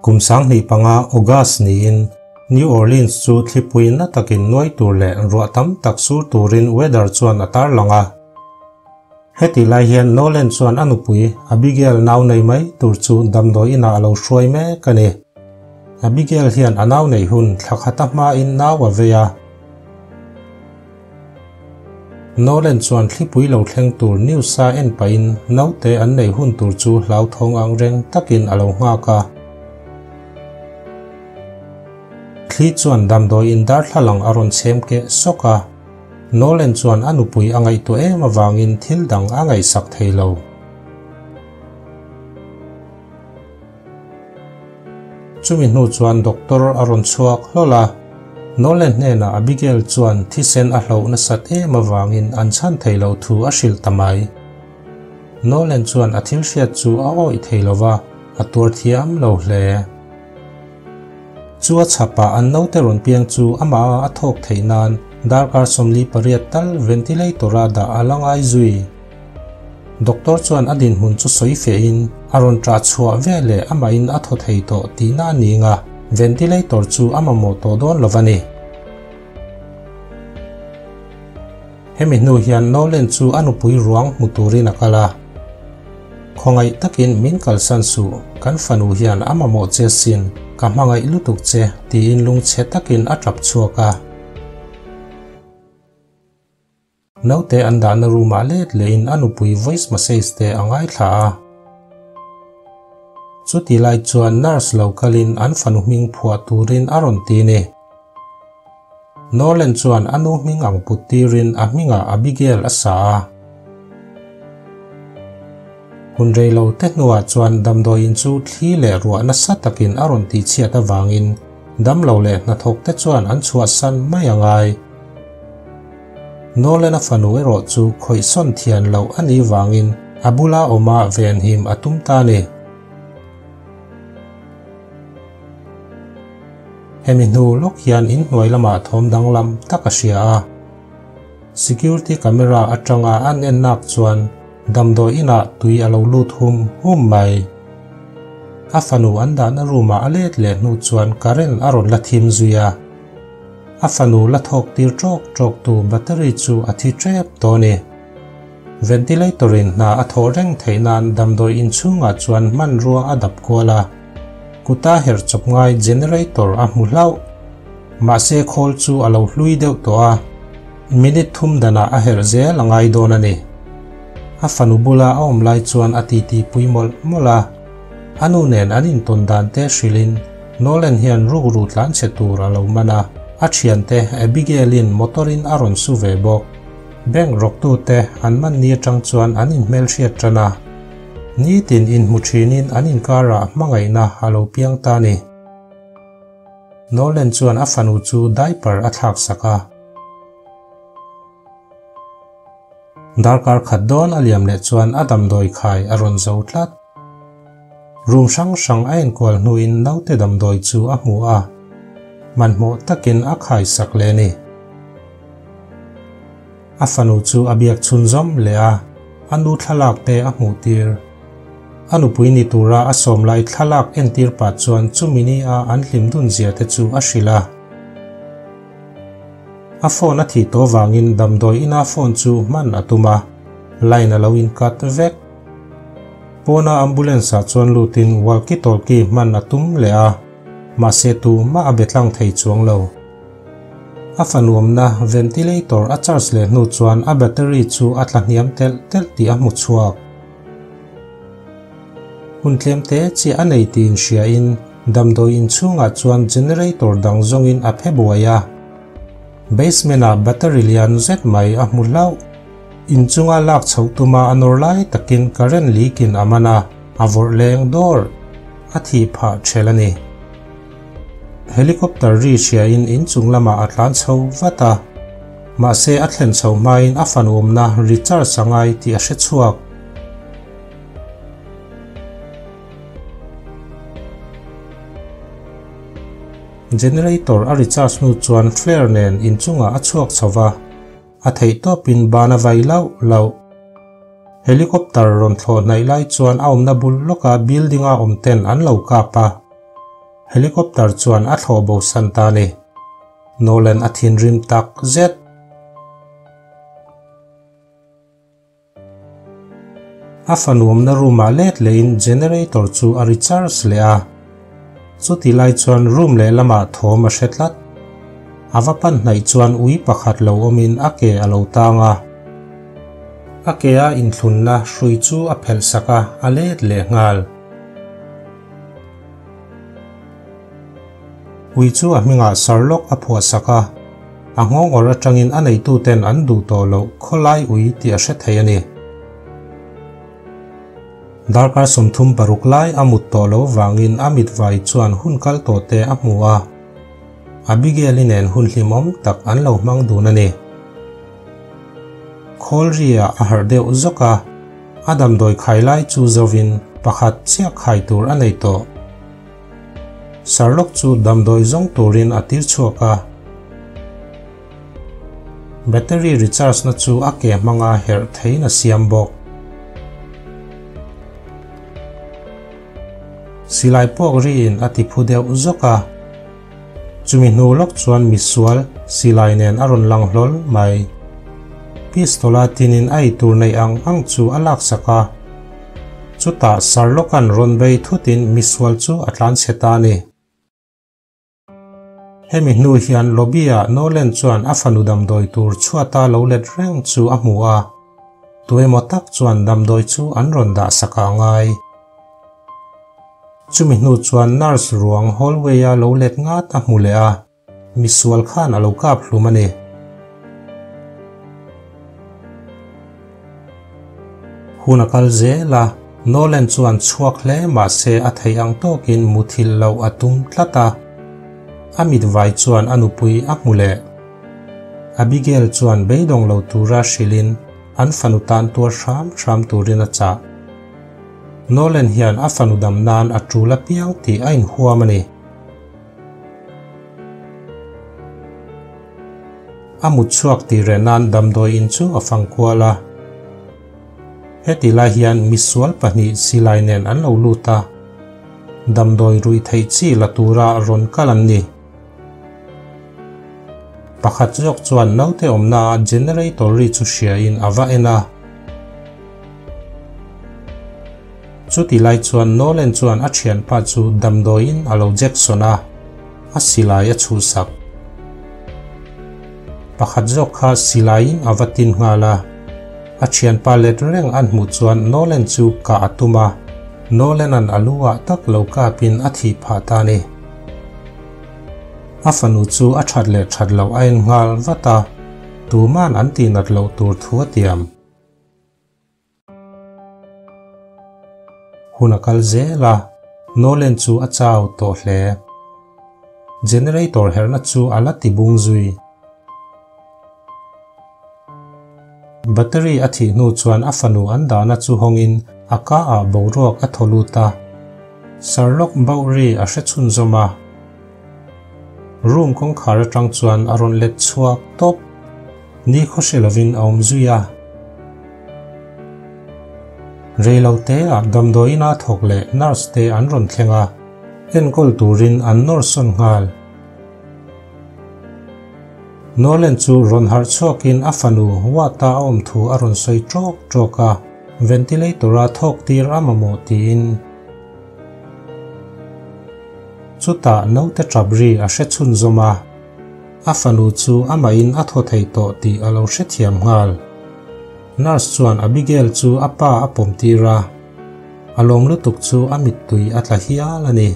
Kum 2005 August niin New Orleans chu thlipui na takin nuai tur leh ruah tam tak sur turin weather chuan a tarlang a. Heti lai hian Nolan chuan a nupui Abigail nau nei mai tur chu damdawi inah a lo hruai mek a ni. Abigail hian a nau neih hun thla khata hmain nau a vei a. Nolan chuan thlipui lo thleng tur news a en pahin naute an neih hun tur chu hlauthawng ang reng takin a lo nghak a. Thli chuan damdawi in darthlalang a rawn chhem keh sawk a. Nolan chuan a nupui a ngaihtuah em avangin thil dang a ngaihsak thei lo. Chumi hnu chuan doctor a rawn chhuak hlawl a, Nolan hnenah Abigail chuan thisen a hloh nasat em avangin an chhan thei loh thu a hrilh ta mai. Nolan chuan a thil hriat chu a awih thei lo va, a tuar thiam lo hle. Chu a chhapah an naute rawn piang chu amah a thawk theih nan darkar 48 tal ventilator-a dah a la ngai zui. Doctor chuan a dinhmun chu sawi fehin a rawn ṭah chhuah ve leh amahin a thaw thei tawh tihna a ni nga, ventilator chu a mamawh tawh dawn lo va ni. Hemi hnu hian Nolan chu a nupui ruang hmu turin a kal a. Khawngaih takin min kalsan suh, kan fanu hian a mamawh che sin, ka hmangaih lutuk che, tiin lungchhe takin a tap chhuak a. Naute an dahna room ah let lehin a nupui voice message te a ngaithla a. Chuti lai chuan nurse lo kalin an fanu hming phuah turin a rawn ti ni. Nolan chuan a nu hming ang put tirin a hmingah Abigail a sa a. Hun rei lo te hnuah chuan damdawiin chu thli leh ruah nasa takin a rawn tihchhiat avangin damlo leh hnathawk te chuan an chhuahsan mai a ngai. Nolan a fanu erawh chu khawihsawn thian loh a nih vangin a bula awma venhim a tum ta a ni. Hemi hnu lawk hian inhnuai lamah thawm danglam tak a hria a. Security camera atanga an en nak chuan damdawi inah tui a lo lut hum hum mai. A fanu an dahna room ah a let leh hnu chuan current a rawn la thim zui a. A fanu la thawk tir tawk tawk tu battery chu a thi tep tawh a ni. Ventilator in hna a thawh reng theih nan damdawi inchhungah chuan hmanrua a dap kual a. Kuta herh chawp ngai generator a hmu hlauh. Mahse khawl chu a lo hlui deuh tawh a, minute thum danah a herh zel a ngai dawn a ni. A fanu bula a awm lai chuan a titi pui mawlh mawlh a. A nu nen an intawn dan te hrilhin Nolan hian rukru tlan chhe tur a lo man a, a thiante Abigail-in motor-in a rawn su ve bawk. Bank rawktute an man ni atang chuan an inhmelhriat tan a. Nitin inhmu thinin an inkarah hmangaihna a lo piang ta a ni. Nolan chuan a fanu chu diaper a thlak sak a. Darkar khat dawn a liam leh chuan a damdawi khai a rawn zo tlat. Room hrang hrang a enkual hnuin naute damdawi chu a hmu a, hmanhmawh takin a khai sak leh a ni. A fanu chu a biak chhunzawm leh a, a nu thlalak te a hmuh tir. A nupui ni tura a sawm lai thlalak entir pah chuan chumi ni a an hlim dun zia te chu a hrilh a. A phone a thih tawh vangin damdawi ina phone chu hman a tum a, line a lo in cut vek. Pawna ambulance ah chuan lutin walkie talkie hman a tum leh a, mahse tumah a be tlang thei chuang lo. A fanuamna ventilator a charge leh hnu chuan a battery chu a tla hniam telh telh tih a hmu chhuak. Hun tlem te chiah a nei tih inhriain damdawi inchhungah chuan generator dang zawngin a phe buai a. Basement ah battery lian zet mai a hmu hlauh. Inchunga lak chhoh tuma a nawr lai takin current leak in a man a, a vawrh leng dawr. A thih phah ṭhelh a ni. Helicopter ri hriain inchung lamah a tlan chho vat a, mahse a thlen chho hmain a fanu awmna recharge a ngai tih a hre chhuak. Generator a recharge hnu chuan flare nen inchungah a chhuak chho va, a theihtawpin ban a vai lauh lauh. Helicopter rawn thlawh hnaih lai chuan a awmna bul lawka building-a awm ten an lo kap a. Helicopter chuan a thlawh bo san ta a ni. Nolan a thinrim tak zet. A fanu awmna room ah let lehin generator chu a recharge leh a. Chuti lai chuan room lehlamah thawm a hre tlat. A va pan hnaih chuan ui pakhat lo awmin a ke a lo tang a. A ke a inthlunna hrui chu a phelh sak a, a let leh nghal. Ui chu a hmingah Sherlock a phuah sak a, a nghawng awrh atangin a neituten an duh tawh loh khawlai ui tih a hre thei a ni. Darkar 36 lai a mut tawh loh vangin a mitvai chuan hun kal tawh te a hmu a, Abigail-i nen hun hlimawm tak an lo hmang dun a ni. Khawlri-ah a harh deuh zawk a, a damdawi khai lai chu zovin pakhat chiah khai tur a nei tawh. Sherlock chu damdawi zawng turin a tir chhuak a. Battery recharge na chu a ke hmanga herh theiin a siam bawk. Silai puak riin a ti phu deuh zawk a. Chumi hnu lawk chuan misual silai nen a rawn lang hlawl mai. Pistol-a tinin a eitur neih ang ang chu a laksak a. Chutah Sherlock-a'n rawn bei thutin misual chu a tlanchhe ta a ni. Hemi hnu hian lobby-ah Nolan chuan a fanu damdawi tur chhuata lo let reng chu a hmu a, tuemaw tak chuan damdawi chu an rawn dah sak a ngai. Chumi hnu chuan nurse ruang hallway-a lo let ngat a hmu leh a, misual khan a lo kap hlum a ni. Hun a kal zel a, Nolan chuan chhuak hle mah se a theih ang tawkin muthilh loh a tum tlat a. A mitvai chuan a nupui a hmu leh. Abigail chuan beidawng lo tura hrilhin an fanu tan tuar hram hram turin a chah. Nolan hian a fanu dam nan a tul apiang tih a inhuam a ni. A mut chhuak tih reh nan damdawi in chu a fang kual a. Heti lai hian misual pahnih silai nen an lo lut a, damdawi ruih theih chi la tura rawn kal an ni. Pakhat zawk chuan naute awmna a generator ri chu hriain a va en a. Chuti lai chuan Nolan chuan a thianpa chu damdawiin a lo Jackson a, a silai a chhuhsak. Pakhat zawk kha silaiin a va tin nghal a, a thianpa let reng an hmuh chuan Nolan chu kah a tum a, Nolan-a'n a lu ah tak lo kapin a thih phah ta a ni. A fanu chu a that leh that loh a en nghal vat a, tuman an tihnat loh tur thu a tiam. Hun a kal zel a, Nolan chu a chau tawh hle. Generator herhna chu a la ti bung zui. Battery a thih hnu chuan a fanu an dahna chu hawngin a ka ah boruak a thaw lut a. Sherlock Baury a hre chhunzawm a. Room kawngkhar atang chuan a rawn let chhuak tawp. Ni khaw hre lovin a awm zui a. Rei lo te ah damdawiin a thawk leh nurse te an rawn thleng a, enkawl turin an nawr sawn nghal. Nolan chu rawn harh chhuakin a fanu Wata a awm thu a rawn sawi ṭawk ṭawk a, ventilator a thawk tir a mamawh tiin. Chutah naute ṭap ri a hre chhunzawm a. A fanu chu amahin a thaw thei tawh tih a lo hrethiam nghal. Nurse chuan Abigail chu a pa a pawm tir a, a lawm lutuk chu a mittui a tla hial a ni.